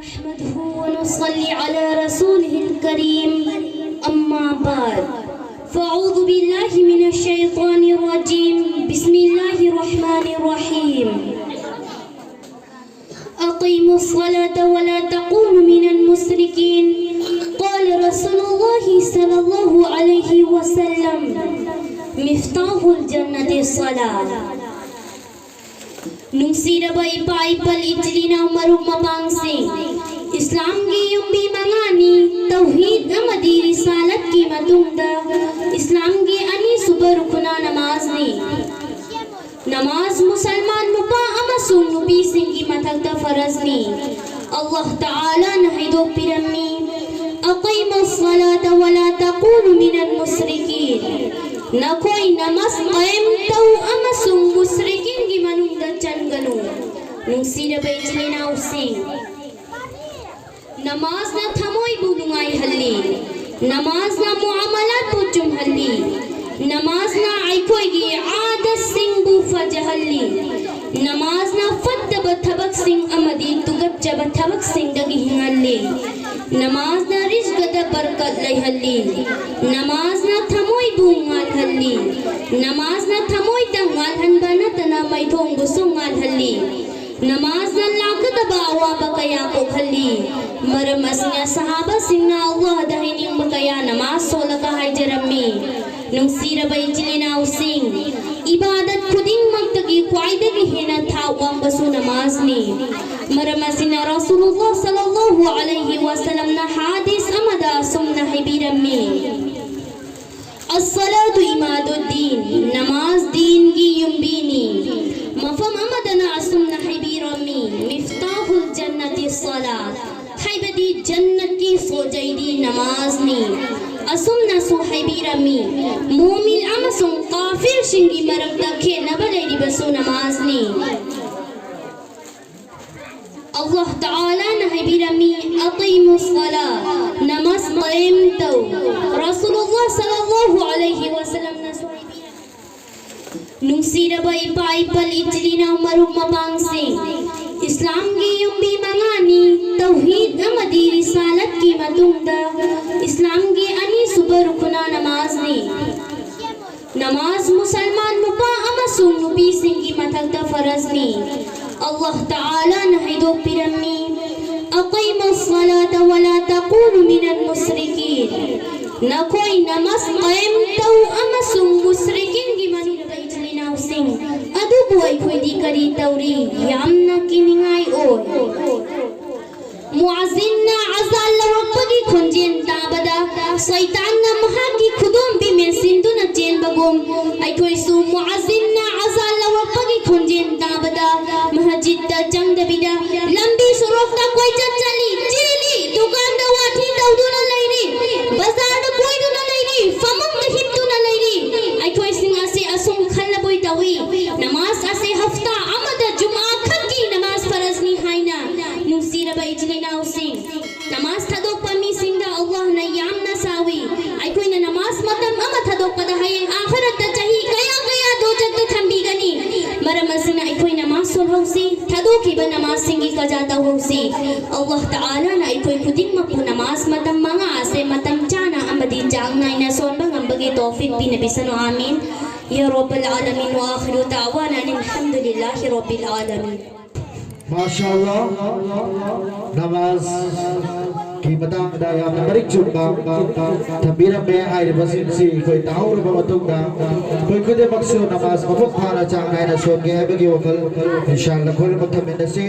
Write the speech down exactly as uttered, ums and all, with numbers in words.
نحمده ونصلي على رسوله الكريم. أما بعد، فأعوذ بالله من الشيطان الرجيم. بسم الله الرحمن الرحيم. أقيموا الصلاة ولا تكونوا من المشركين. قال رسول الله صلى الله عليه وسلم: مفتاح الجنة الصلاة. Nungsiraba ipa ipal, ichil inau, marup mapangsi, Islamgi yumbi mangani, Tawhid amadi Risalatki matungda, Islamgi anisuba rukuna namazni. Namaz Musalman nupa amasung nupisinggi mathakta farazni. Allah Ta'ala na haidokpirammi: أقيموا الصلاة ولا تكونوا من المشركين. Nakhoi namaz qaim tau amasung mushrikingi manungda changanu. Nungsiraba ichil inausi, namazna thamoibu nungaihalli. Namazna muamalatbu chumhalli. Namazna aikhoigi aadatsingbu fajahalli. Namazna fattaba thabaksing amadi tugatchaba thabaksingdagi hingalli. Namazna rizqada barkat leihalli. Namazna thamoibu ngalhalli. Namazna thamoida ngalhanba natana maithongbusu ngalhalli. Namazna lakadaba awaba kaya kokhalli. Maram asina sahabasingna Allahda hainingba kaya namaz solaga haijarammi. Nungsiraba ichil inausing, ibadat khudingmaktagi khwaidagi hena thawangbasu namazni. Maram asina Rasulullah sallallahu alaihi wasallamna hadith amada asumna haibirammi: الصلاة عماد الدين. Namaz dingi yumbini. Mafam amadana asumna haibirammi: مفتاح الجنة الصلاة. Haibadi jannatki sojaidi namazni. Asumnasu haibirammi: mumin amasung kafirsingi marakta khenaba leiribasu namazni. Allah Ta'ala na haibirammi: أقيموا الصلاة. Namaz qaim tau. Rasulullah sallallahu alaihi wasallamnasu haibirammi. Nungsiraba ipa ipal, ichil inau, marup mapangsi, ꯏꯁꯂꯥꯝꯒꯤ ꯌꯨꯝꯕꯤ ꯃꯉꯥꯅꯤ, ꯇꯧꯍꯤꯗ ꯑꯃꯗꯤ ꯔꯤꯁꯥꯂꯠꯀꯤ ꯃꯇꯨꯡꯗ ꯏꯁꯂꯥꯝꯒꯤ ꯑꯅꯤꯁꯨꯕ ꯔꯨꯈꯨꯅ ꯅꯃꯥꯖꯅꯤ꯫ ꯅꯃꯥꯖ ꯃꯨꯁꯜꯃꯥꯟ ꯅꯨꯄꯥ ꯑꯃꯁꯨꯡ ꯅꯨꯄꯤꯁꯤꯡꯒꯤ ꯃꯊꯛꯇ ꯐꯔꯖꯅꯤ꯫ ꯑꯜꯂꯥꯍ ꯇꯥꯂꯥꯅ ꯍꯥꯏꯗꯣꯛꯄꯤꯔꯝꯃꯤ, "ꯑꯀꯤꯃꯨ ꯁꯂꯥꯇ ꯋꯥꯂꯥ ꯇꯀꯨꯅꯨ ꯃꯤꯅꯜ ꯃꯨꯁꯔꯤꯀꯤꯟ"꯫ ꯅꯈꯣꯏ ꯅꯃꯥꯖ ꯀꯥꯌꯝ ꯇꯧ ꯑꯃꯁꯨꯡ ꯃꯨꯁꯔꯤꯀꯤꯟꯒꯤ ꯃꯅꯨꯡꯗ ꯏꯆꯤꯜ ꯏꯅꯥꯎꯁꯤꯡ ꯑꯗꯨꯕꯨ ꯑꯩꯈꯣꯏꯗꯤ ꯀꯔꯤ ꯇꯧꯔꯤ? ꯌꯥꯝꯅ ꯀꯤꯅꯤꯡꯉꯥꯏ ꯑꯣꯏ꯫ ꯃꯨꯑꯖꯤꯟꯅ ꯑꯖꯥꯟ ꯂꯧꯔꯛꯄꯒꯤ ꯈꯣꯟꯖꯦꯜ ꯇꯥꯕꯗ ꯁꯩꯇꯥꯟꯅ ꯃꯍꯥꯛꯀꯤ ꯈꯨꯗꯣꯝꯕꯤ ꯃꯦꯟꯁꯤꯟꯗꯨꯅ ꯆꯦꯟꯕꯒꯨꯝ, ꯑꯩꯈꯣꯏꯁꯨ ꯃꯨꯑꯖꯤꯟꯅ ꯑꯖꯥꯟ ꯂꯧꯔꯛꯄꯒꯤ ꯈꯣꯟꯖꯦꯜ ꯇꯥꯕꯗ ꯃꯁꯖꯤꯗꯇ ꯆꯪꯗꯕꯤꯗ ꯂꯝꯕꯤ ꯁꯣꯔꯣꯛꯇ ꯀꯣꯏꯆꯠ ꯆꯠꯂꯤ, ꯆꯦꯜꯂꯤ, ꯗꯨꯀꯥꯟꯗ ꯋꯥꯊꯤ ꯇꯧꯗꯨꯅ ꯂꯩꯔꯤ, ꯕꯖꯥꯔꯗ ꯀꯣꯏꯗꯨꯅ ꯂꯩꯔꯤ, ꯐꯃꯨꯡꯗ ꯍꯤꯞꯇꯨꯅ ꯂꯩꯔꯤ꯫ ꯑꯩꯈꯣꯏꯁꯤꯡ ꯑꯁꯤ ꯑꯁꯨꯝ ꯈꯜꯂꯕꯣꯏ ꯇꯧꯏ, ꯅꯃꯥꯖ ꯑꯁꯤ ꯍꯞꯇꯥ ꯑꯃꯗ ꯖꯨꯝꯑꯥ ꯈꯛꯀꯤ ꯅꯃꯥꯖ ꯐꯔꯖꯅꯤ ꯍꯥꯏꯅ꯫ ꯅꯨꯡꯁꯤꯔꯕ ꯏꯆꯤꯜ ꯏꯅꯥꯎꯁꯤꯡ, ꯅꯃꯥꯖ ꯊꯥꯗꯣꯛꯄ ꯃꯤꯁꯤꯡꯗ ꯑꯜꯂꯥꯍꯅ ꯌꯥꯝꯅ ꯁꯥꯎꯏ꯫ ꯑꯩꯈꯣꯏꯅ ꯅꯃꯥꯖ ꯃꯇꯝ ꯑꯃ ꯊꯥꯗꯣꯛꯄꯗ ꯍꯌꯦꯡ ꯑꯥꯈꯔꯠꯇ ꯆꯍꯤ ꯀꯌꯥ ꯀꯌꯥ ꯗꯣꯖꯛꯇ ꯊꯝꯕꯤꯒꯅꯤ꯫ ꯃꯔꯝ ꯑꯁꯤꯅ ꯑꯩꯈꯣꯏ ꯅꯃꯥꯖ ꯁꯣꯜꯍꯧꯁꯤ, ꯊꯥꯗꯣꯛꯈꯤꯕ ꯅꯃꯥꯖꯁꯤꯡꯒꯤ ꯀꯖꯥ ꯇꯧꯍꯧꯁꯤ꯫ ꯑꯜꯂꯥꯍ ꯇꯥꯂꯥꯅ ꯑꯩꯈꯣꯏ ꯈꯨꯗꯤꯡꯃꯛꯄꯨ ꯅꯃꯥꯖ ꯃꯇꯝ ꯃꯉꯥ ꯑꯁꯦ ꯃꯇꯝ ꯆꯥꯅ ꯑꯃꯗꯤ ꯆꯥꯡ ꯅꯥꯏꯅ ꯁꯣꯟꯕ ꯉꯝꯕꯒꯤ ꯇꯧꯐꯤꯛ ꯄꯤꯅꯕꯤꯁꯅꯨ꯫ ꯑꯥꯃꯤꯟ꯫ ꯌꯥ ꯔꯣꯕꯜ ꯑꯥꯂꯃꯤꯟ ꯋꯥ ꯑꯥꯈꯤꯔꯨ ꯗꯥꯋꯥꯅꯥ ꯑꯅꯤꯜ ꯍꯝꯗꯨꯂꯤꯜꯂꯥꯍꯤ ꯔꯣꯕꯤꯜ ꯑꯥꯂꯃꯤꯟ꯫ ꯃꯥꯁꯥ ꯑꯜꯂꯥ꯫ ꯅꯃꯥꯖꯀꯤ ꯃꯇꯥꯡꯗ ꯌꯥꯝꯅ ꯃꯔꯤꯛ ꯆꯨꯝꯕ ꯊꯝꯕꯤꯔꯝꯃꯦ꯫ ꯍꯥꯏꯔꯤꯕꯁꯤꯡꯁꯤ ꯑꯩꯈꯣꯏ ꯇꯥꯍꯧꯔꯕ ꯃꯇꯨꯡꯗ ꯑꯩꯈꯣꯏ ꯈꯨꯗꯤꯡꯃꯛꯁꯨ ꯅꯃꯥꯖ ꯃꯄꯨꯡ ꯐꯥꯅ ꯆꯥꯡ ꯅꯥꯏꯅ ꯁꯣꯟꯒꯦ ꯍꯥꯏꯕꯒꯤ ꯋꯥꯈꯜ ꯏꯟꯁꯥ ꯑꯜꯂꯥ ꯈꯨꯔꯨꯝꯕ ꯊꯝꯃꯤꯟꯅꯁꯤ꯫